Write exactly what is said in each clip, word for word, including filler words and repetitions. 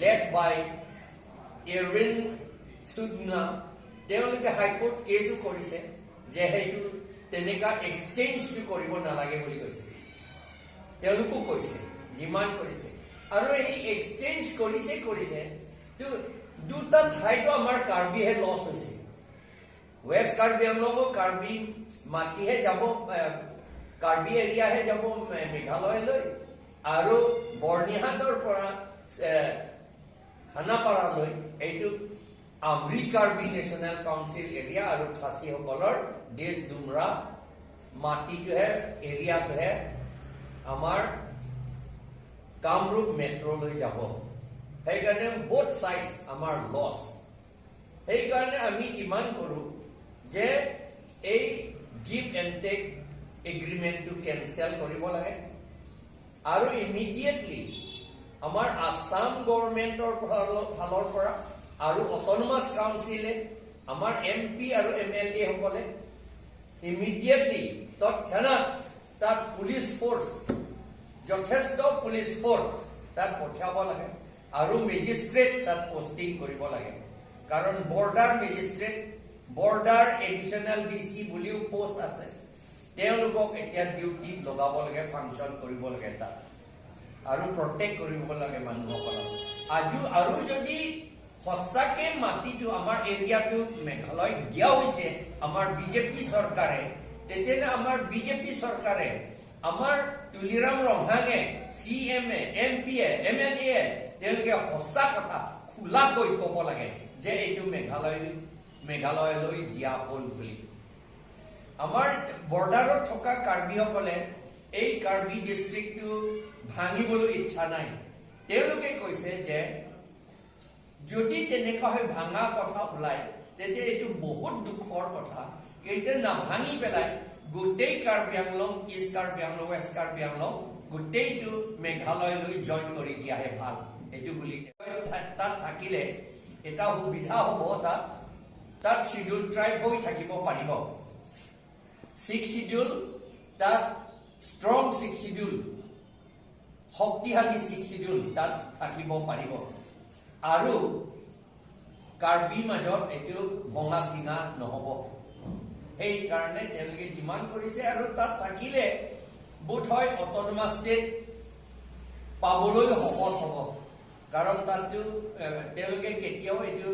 led by Irwin Sudna, তেওঁলোকে হাইকোৰ্ট কেছো কৰিছে যে সেইটো তেনেকা এক্সচেঞ্জটো কৰিব নালাগে বুলি কৈছে। তেওঁলোকেও কৈছে, ডিমাণ্ড কৰিছে। আৰু এই এক্সচেঞ্জ কৰিছে কৰিছে তো দুটা ঠাইতো আমাৰ কাৰ্বিহে লছ হৈছে। ৱেষ্ট কাৰ্বি আংলঙৰ কাৰ্বি মাটিহে যাব, এ, কাৰ্বি এৰিয়াহে যাব মে- মেঘালয়লৈ। আৰু বৰ্ণিহাটৰ পৰা, এ, খানাপাৰালৈ এইটো আমৰি কাৰ্বি নেশ্যনেল কাউন্সিল এৰিয়া আৰু খাচীসকলৰ দেশ ডুমৰা মাটিটোহে, এৰিয়াটোহে আমাৰ কামৰূপ মেট্ৰ'লৈ যাব। সেইকাৰণে বোথ ছাইডছ আমাৰ লছ। সেইকাৰণে আমি ডিমাণ্ড কৰোঁ যে এই গিভ এণ্ড টেক এগ্ৰিমেণ্টটো কেঞ্চেল কৰিব লাগে আৰু ইমিডিয়েটলি আমাৰ আছাম গভৰ্ণমেণ্টৰ ফালৰ ফালৰ পৰা আৰু অট'নমাছ কাউন্সিলে, আমাৰ এম পি আৰু এম এল এ সকলে ইমিডিয়েটলি তৎক্ষণাত তাত পুলিচ ফ'ৰ্চ, যথেষ্ট পুলিচ ফ'ৰ্চ তাত পঠিয়াব লাগে আৰু মেজিষ্ট্ৰেট তাত পষ্টিং কৰিব লাগে। কাৰণ border magistrate, border additional D C বুলিও পোষ্ট আছে, তেওঁলোকক এতিয়া ডিউটিত লগাব লাগে, ফাংচন কৰিব লাগে তাত আৰু প্ৰটেক্ট কৰিব লাগে মানুহসকলক। আজি আৰু যদি সঁচাকে মাটিটো আমাৰ এৰিয়াটো মেঘালয়ত দিয়া হৈছে আমাৰ বিজেপি চৰকাৰে, তেতিয়াহ'লে আমাৰ বিজেপি চৰকাৰে আমাৰ তুলিৰাম ৰংহাঙে, C M A, M P A, M L A, তেওঁলোকে সঁচা কথা খোলাকৈ ক'ব লাগে যে এইটো মেঘালয়, মেঘালয়লৈ দিয়া হ'ল বুলি। আমাৰ বৰ্ডাৰত থকা কাৰ্বিসকলে এই কাৰ্বি ডিষ্ট্ৰিক্টটো ভাঙিবলৈ ইচ্ছা নাই। তেওঁলোকে কৈছে যে যদি তেনেকুৱা হৈ ভাঙা কথা ওলায়, তেতিয়া এইটো বহুত দুখৰ কথা। এইটো নাভাঙি পেলাই গোটেই কাৰ্বি আংলং, ইষ্ট কাৰ্বি আংলং, ৱেষ্ট কাৰ্বি আংলং গোটেইটো মেঘালয়লৈ জইন কৰি দিয়াহে ভাল। এইটো বুলি থা- তাত থাকিলে এটা সুবিধা হ'ব, তাত, তাত শ্বিডিউল ট্ৰাইব হৈ থাকিব পাৰিব। ছিক্স শ্বিডিউল, তাত ষ্ট্ৰং ছিক্স শ্বিডিউল, শক্তিশালী ছিক্স শ্বিডিউল তাত থাকিব পাৰিব আৰু কাৰ্বি মাজত এইটো ভঙা চিঙা নহ'ব। সেইকাৰণে তেওঁলোকে ডিমাণ্ড কৰিছে আৰু তাত থাকিলে বোধহয় অট'নমাছ ষ্টেট পাবলৈ সহজ হ'ব। কাৰণ তাততো, এ, তেওঁলোকে কেতিয়াও এইটো,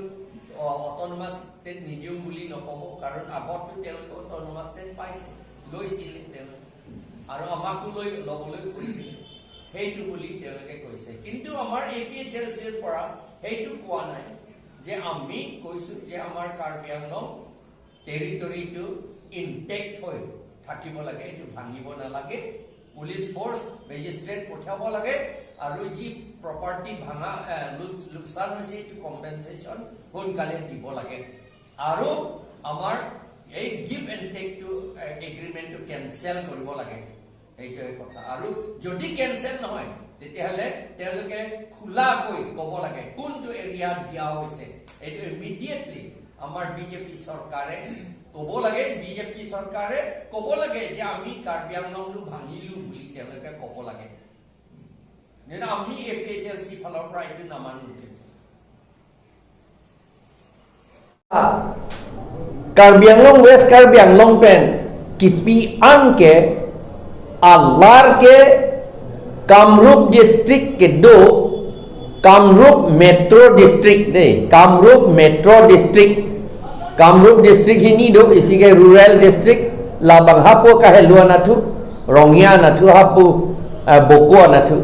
অ, অট'নমাছ ষ্টেট নিদিওঁ বুলি নক'ব, কাৰণ আগতো তেওঁলোকে অট'নমাছ ষ্টেট পাইছে, লৈছিলে তেওঁলোকে। আৰু আমাকো লৈ, ল'বলৈ কৈছিলে। সেইটো বুলি তেওঁলোকে কৈছে। কিন্তু আমাৰ এ পি এইচ এল চিৰ পৰা সেইটো কোৱা নাই যে আমি কৈছোঁ যে আমাৰ কাৰ্বি আংলং টেৰিটৰীটো ইনটেক্ট হৈ থাকিব লাগে, এইটো ভাঙিব নালাগে। পুলিচ ফ'ৰ্চ, মেজিষ্ট্ৰেট পঠিয়াব লাগে আৰু যি প্ৰপাৰ্টি ভাঙা, এ, লোক- লোকচান হৈছে, এইটো কম্পেনচেশ্যন সোনকালে দিব লাগে আৰু আমাৰ এই গিভ এণ্ড টেকটো, এ, এগ্ৰিমেণ্টটো কেঞ্চেল কৰিব লাগে। এইটোৱে কথা। আৰু যদি কেঞ্চেল নহয়, তেতিয়াহ'লে তেওঁলোকে খোলাকৈ ক'ব লাগে কোনটো এৰিয়াত দিয়া হৈছে। এইটো ইমিডিয়েটলি আমাৰ বিজেপি চৰকাৰে ক'ব লাগে, বিজেপি চৰকাৰে ক'ব লাগে যে আমি কাৰ্বি আংলংটো ভাঙিলো বুলি তেওঁলোকে ক'ব লাগে। Nena ami A P H L C ফালৰ পৰা এইটো নামানো। Karbi Anglong, West Karbi Anglong pen kipi an ke alar ke Kamrup district kedo, Kamrup Metro District de, Kamrup Metro District, Kamrup District hini do, isi ke rural district, labang hapu kahelu anathu, Rongya anathu hapu, eh, Boku anathu.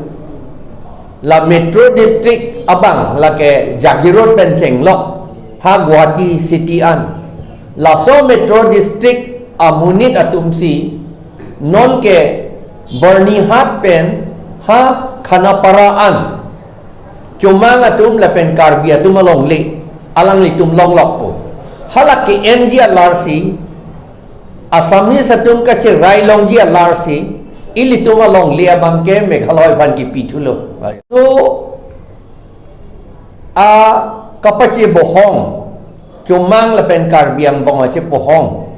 La Metro District abang, lake Jagiroad pen chenglok, ha Guwahati City an. Laso Metro District amonit atum si, non ke Byrnihat pen, ha Khanapara an. Chomang atum lapen Karbi atum alongle, alanglitum longlokpo. Hala ke-enji alar si, Assamese atum kacherai longji alar si, ilitum alongle abang ke Meghalaya aphan kipi thulo. So, a kapachebohong, Chomang lapen Karbi angbong achebohong,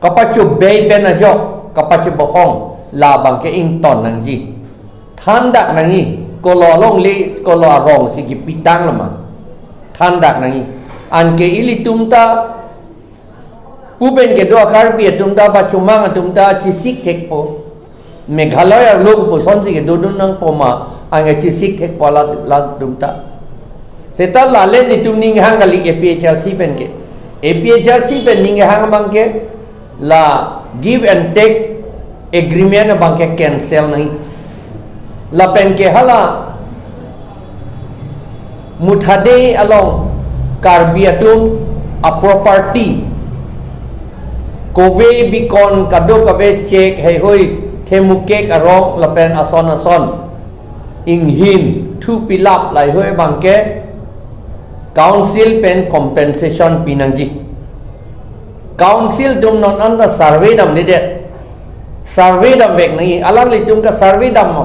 kapachobei pen ajok, kapachebohong, labang ke ington nangji. Thandak nangji. kolo alongle, kolo arong si kipitang lama. Thandak nangji. Anke ilitum ta, pu pen kedo a-Karbi atum ta, pachomang atum ta, chesik thekpo. Meghalaya arlo kosonsi kedodun nangpo ma, anke chesik thekpo la, latum ta. Seta lale netum ning hang kali A P H L C pen ke. A P H L C pen ning hang abang ke, la give and take agreement abang ke cancel nangji. Lapen ke hala Muthade along Karbi atum a-property, kove bikon kadokave chek heihui themukek arong lapen ason ason inghin thu pilap laheihui abang ke council pen compensation pi nangji. Council atum non anta survey damdedet. Survey damvek nangji, alanglitum ka-survey dam mo.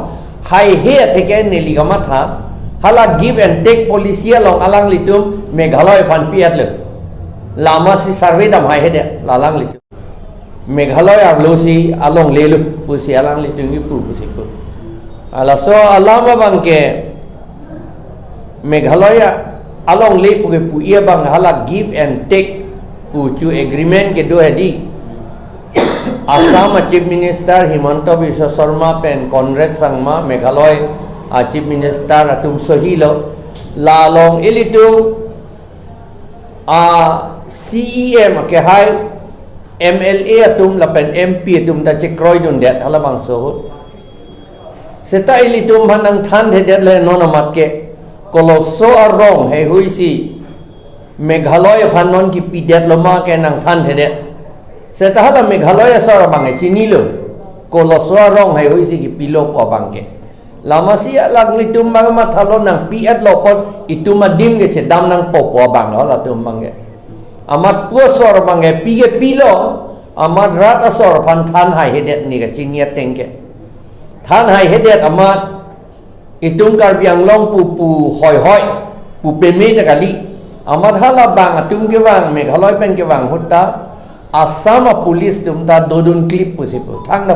Haihe atheke neli kamatha. Hala give and take policy along alanglitum Meghalaya aphan pi-etlo. Lama si survey dam haihedet, la alanglitum. Meghalaya arlo si alongle lo, pusi alanglitum kipu pusi pu. Halaso alam abang ke Meghalaya alongle pu kepu-i abang hala give and take pu chu agreement kedo hedi. Assam a-Chief Minister Himanta Biswa Sarma pen Conrad Sangma, Meghalaya a-Chief Minister atum sohi lo. La along ilitum a-C E M kehai, M L A atum lapen M P atum ta chekroidundet halabangso ahut. Seta ilitum aphan nangthanthedet le non amat ke, koloso arong heihui si Meghalaya aphan non kipidetlo ma ke nangthanthedet. Seta hala Meghalaya asor abang ke chinilo, koloso arong heihui si kipilo pu abang ke. Lama si alanglitum abang mathalo, nangpi-etlo apot itum adim ke chedam nangpo pu abang lo latum abang ke. Amat pu asor abang ke pi ke pilo, amat rat asor aphan than haihedet, ne kachini ateng ke. Than haihedet amat itum Karbi Anglong pu pu hoihoi, pu peme ta kali. Amat halabang atum kevang, Meghalaya pen kevang ahut ta Assam a-police atum ta dodun klip pusi pu. Thangta